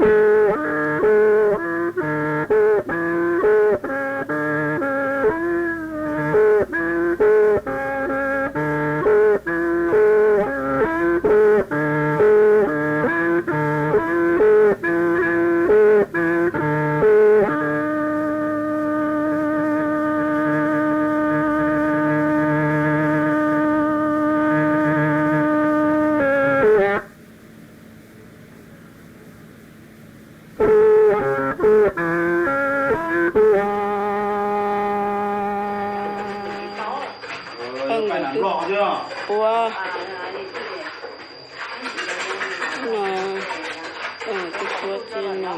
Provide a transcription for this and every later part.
Peb nkaus twb puab no, twb puab txij no,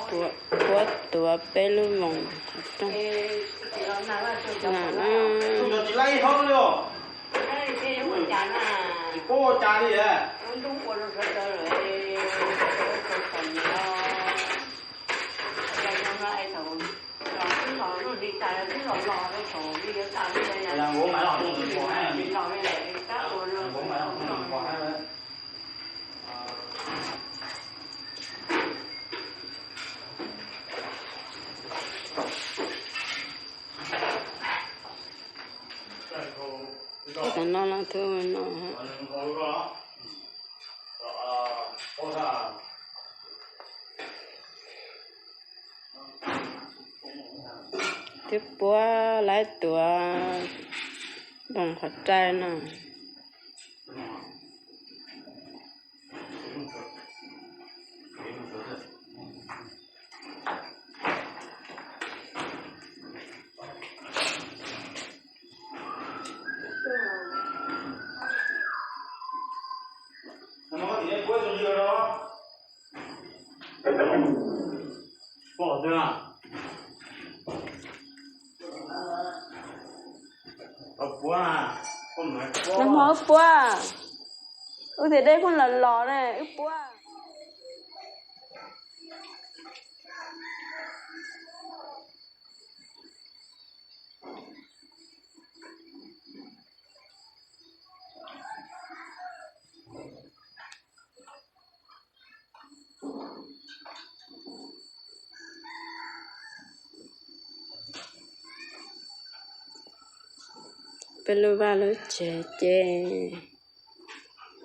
puab tuav peb lub voos qhov rooj na. Tam no los thwb no. Twb puab laib tuav voos qhov rai no. Nag hmo wb puab, wb tias dej pheej los los ne wb puab. Peb lub vaj lub tsev ces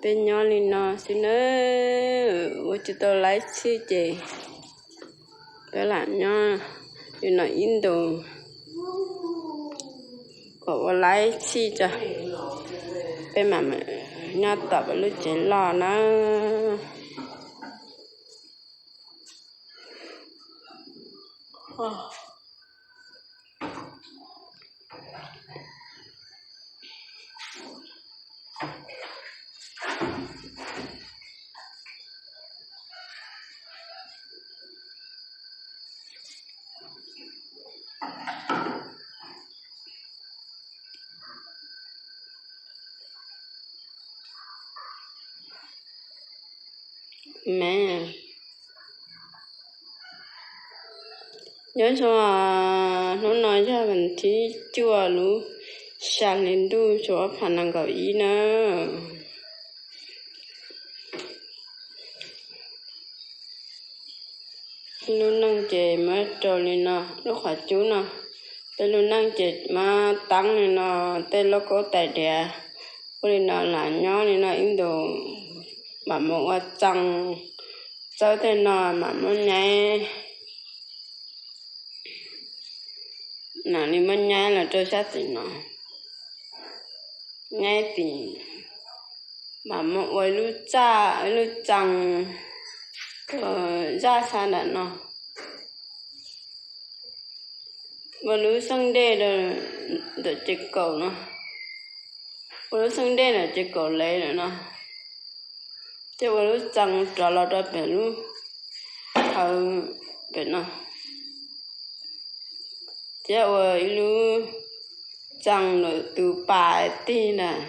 peb nyob li no xwb nawb, ua tsis tau laib txhij ces peb lam nyob li no ib ntus kom ua laib txhij tso, peb mam nyob tom peb lub tsev loj nawb. Me, nyob zoo, hnub no yog vas thib cuaj lub xya hli ntuj xyoo ob phav nees nkaum ib na. Lub neej ces muab rau li no, lub qhov cub no, tej lub neej ces muab teeb li no, tej lauj kaub tais diav ua li no lam nyob li no ib ntus, mam mus ua txee, txawb tej no mam muab nyaib, mam li muab nyaib los rau sab tim no, nyaib tim, mam mus ua ib lub txaj, ib lub txee, zaj xa ntawm no. Ua lub xeeb dej ntawm ces kaum no, ua lub xeeb dej ntawm ces kaum lev lawm no, thiab ua lub txee rov los rau pem lub hawv pem no, thiab ua ib lub txee ntawm tus pas tig ntawd,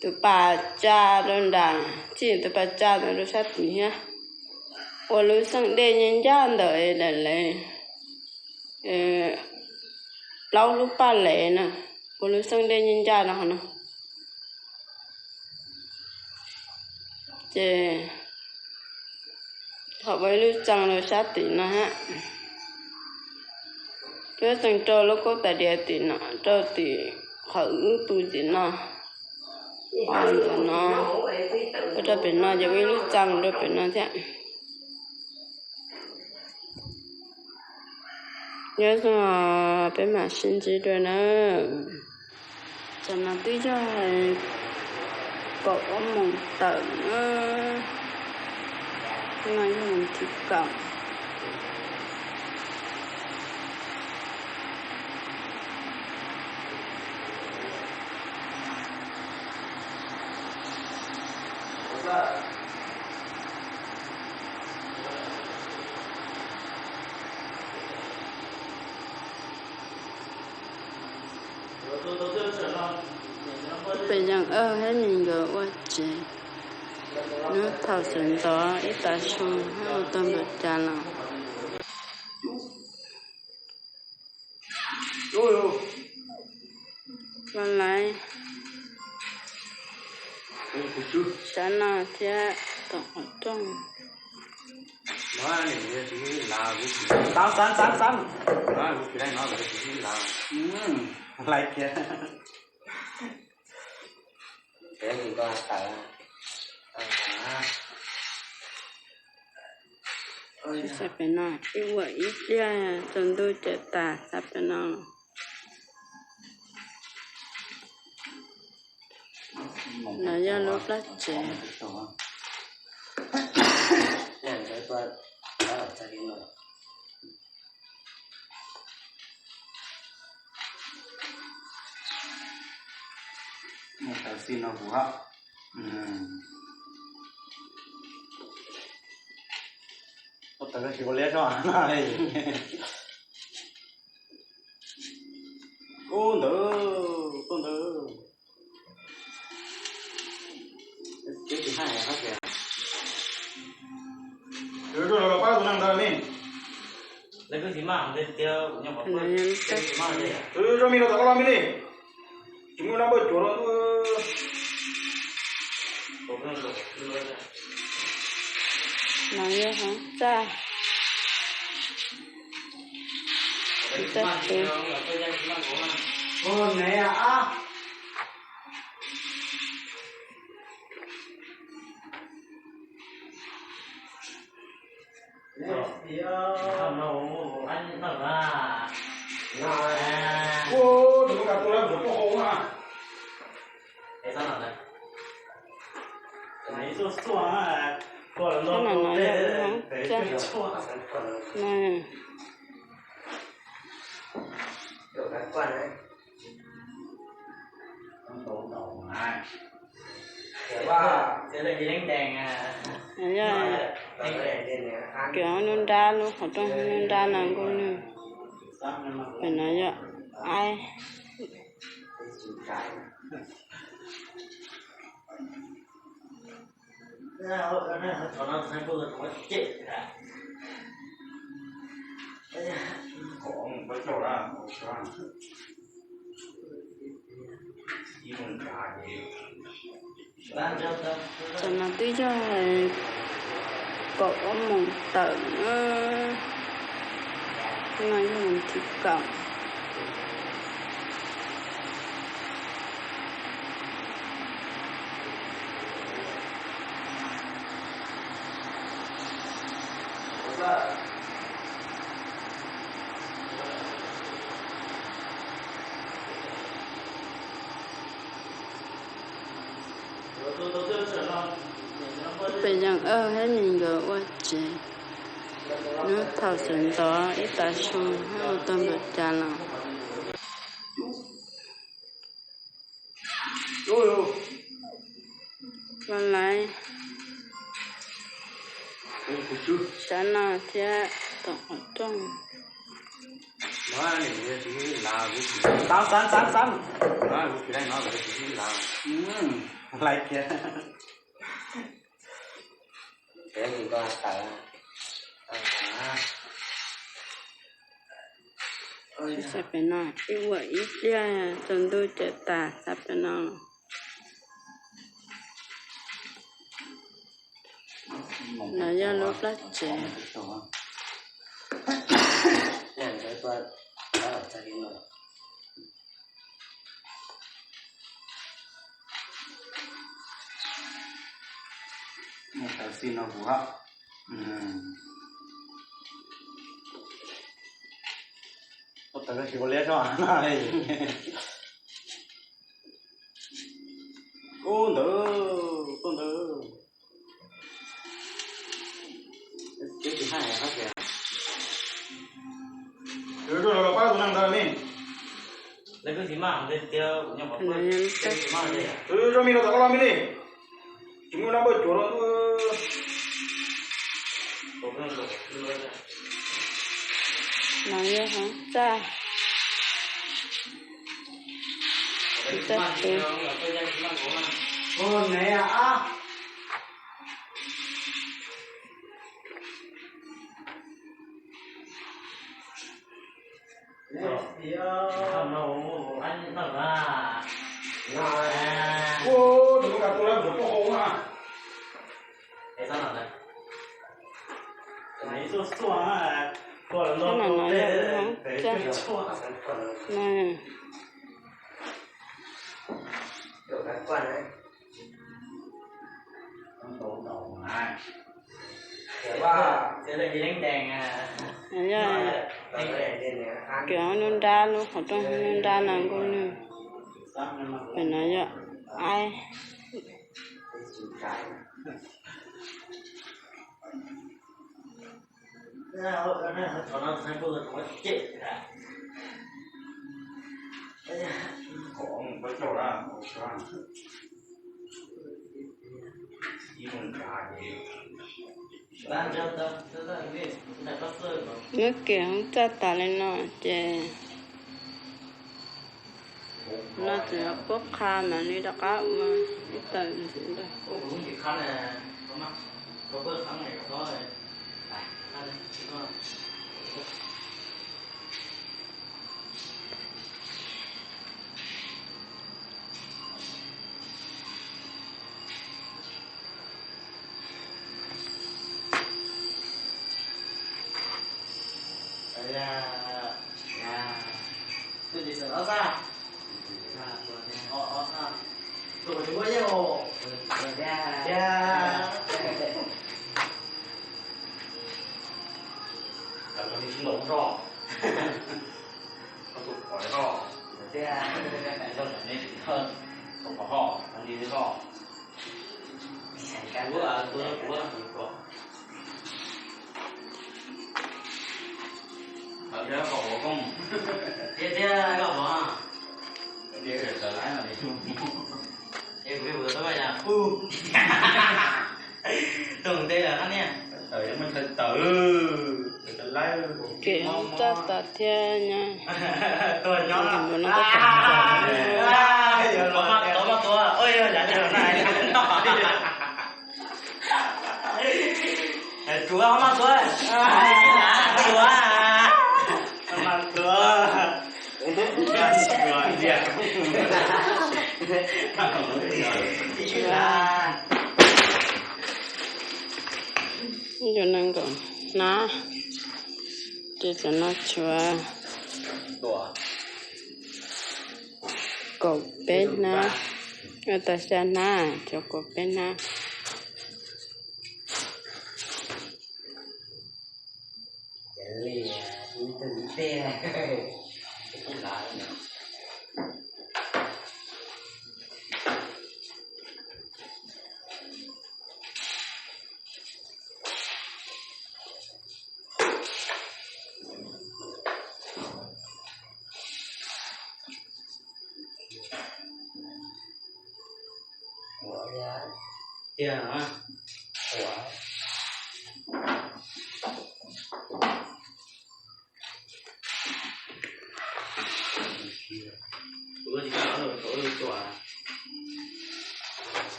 tus pas tsa rau nram, txij tus pas tsa ntawd rau sab tid thiab, ua lub xeeb dej nyob ncaj ntawm daim lev, plaub lub paj lev na, ua lub xeeb dej nyob ncaj no no. Ces Thaum ua ib lub txee rau sab tim no hab, peb txee rau lub kaub tais diav tim no, rau tim qhov wb tu tim no. Ua ntawm no, ua rau pem no ces ua ib lub txee rau pem no thiab. Nyob zoo, peb mam sib ntsib dua na. Tam no twb yog kaum ob moos tawm na, no yog moos thib kaum. Pem yeej awj thiab ne, nkawd ua tsev, hnub thaum sawv ntxov ib tav su hab ua tau npaum cas los los laiv sab no thiab tom qhov rooj. Sab pem no ib vuam ib pliag tsaus ntuj ces tas sab pem no. No yog lub plab tsev. Ua tawv tsis ua liab tso. Kub ntawd, kub ntawd. Zoo me los tom koj los me li. Tsis muaj nab npawj cuav los. No yog hoob txaj, txaj tub. Sab no no yog lub hoob txaj no. Yog kev nub nrab, lub qhov rooj nub nrab no nkuj nws, pem no yog aib. Tam no twb yog kaum ob moos tawm na, no yog moos thib kaum. Pem yeej awj thiab ne, nkawd ua tsev, hnub thaum sawv ntxov ib tav su hab ua tau npaum cas los los laiv sab no thiab tom qhov rooj. Laiv kiag. Sab pem no ib vuam ib pliag tsaus ntuj ces tas sab pem no. No yog lub plab tsev. Ub ntawd, tuaj ntawd. Zuj zus los pab tus neeg ntawd ne. Zuj zus me los tom koj los me ne. Tsis muaj nab npawj cuav los. No yog hoob txaj, txaj tuv. Ub, tus no kav tua lawm, tus poj hau na. Tab sis no yog lub hoob txaj no. Yog kev hoob nruab nrab, lub qhov rooj hoob nruab nrab no nkuj nws. Pem no yog aib. Muab kev hoob txaj tas li no ces no tseem yuav pub qha mam li rov qab ua ib tawm ntxiv ntag. Kev hoob txaj tas thiab nyob. Cov nees nkaum hnab, ces cov no tshuav kaum peb hnab, tau xya hnab, tshuav kaum peb hnab. Tiag.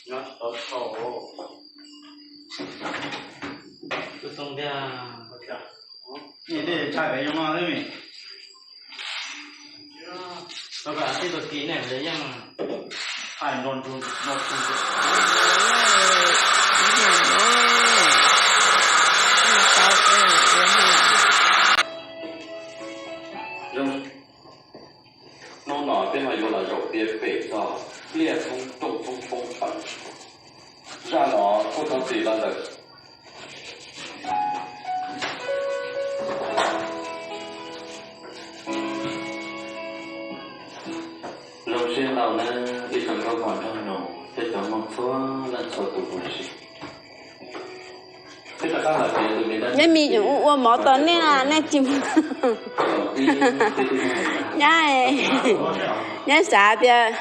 Nyob tsis tau tau. Tus xoo tiag. Nej tej tshaj pem zoo no xwb. Tau koj tib tug kis nej lawv yeej hais nrog nrog nrog. Zoo, hnub no peb ho yuav los zaum tias pem txog pliaj thoob rooj thoob poob pawg. Zaj no kuj tau txim los lawm. Zoo siab ntau nawb ib tsoom nkauj hmoob nraug nus thiab cov Hmoob txhua leej txhua tus huv si. Nej me nyuam ua ua mov tos nej, nej tsis mus. Nyab, nyab xav tias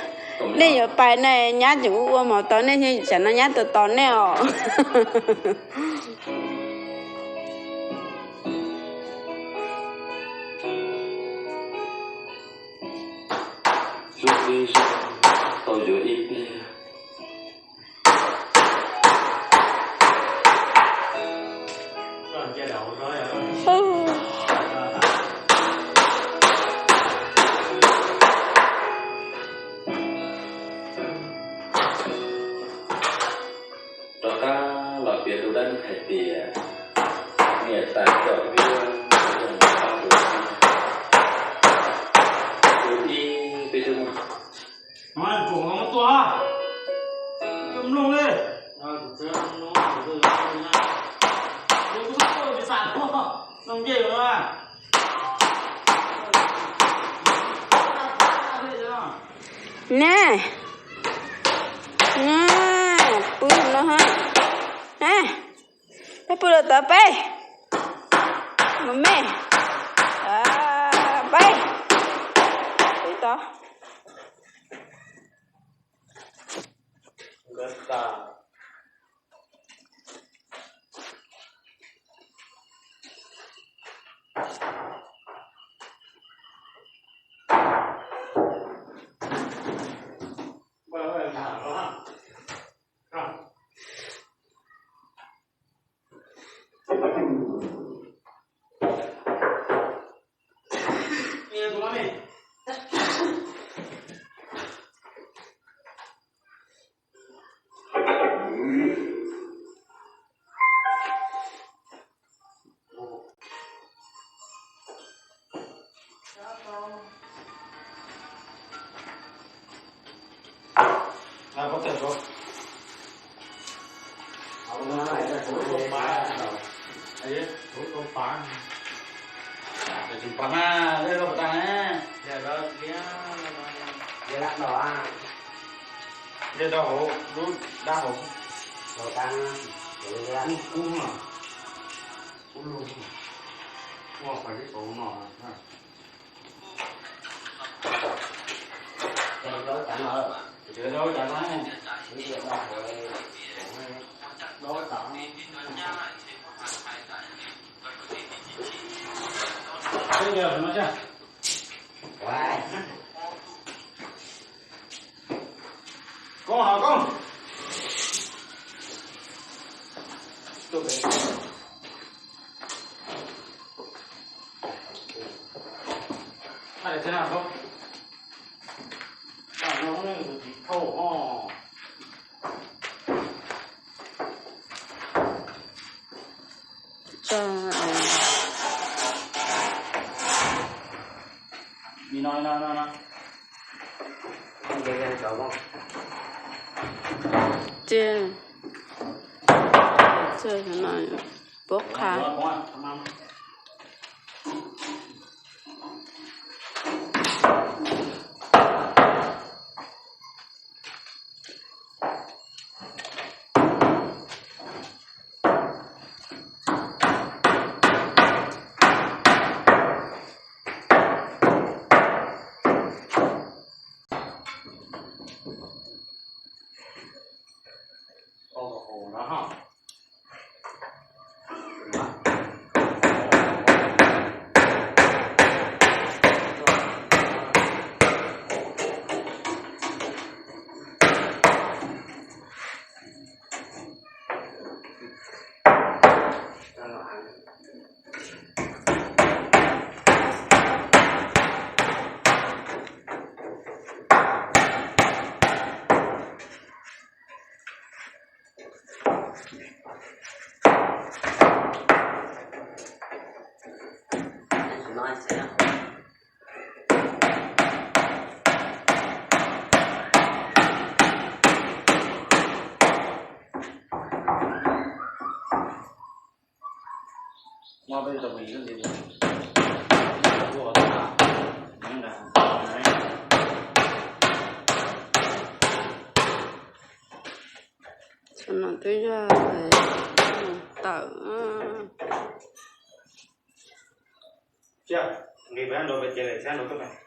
nej yuav pais na, nyab tseem ua ua mov tos nej, tsam no nyab tos tos nej os. Lub sij hawm tau yuav ib pliag. Rov qab los piav tus dab neeg hais tias niam tais coj viab, tus ib peb tug. Tsuas tua, mloog li. Neb, neb pw no ha, peb pw los tod peb mus me, peb pw tod. Dej rau hauv, lub dab hauv. Kub kub no. Kub lug. Ua qhov ib qhov no. Cov rau cov no. Koob hauv koob. Ces, ces no, pub qha. Saum no twb yog tawm. Nqis pab no ces lawm, xab no tuaj pab.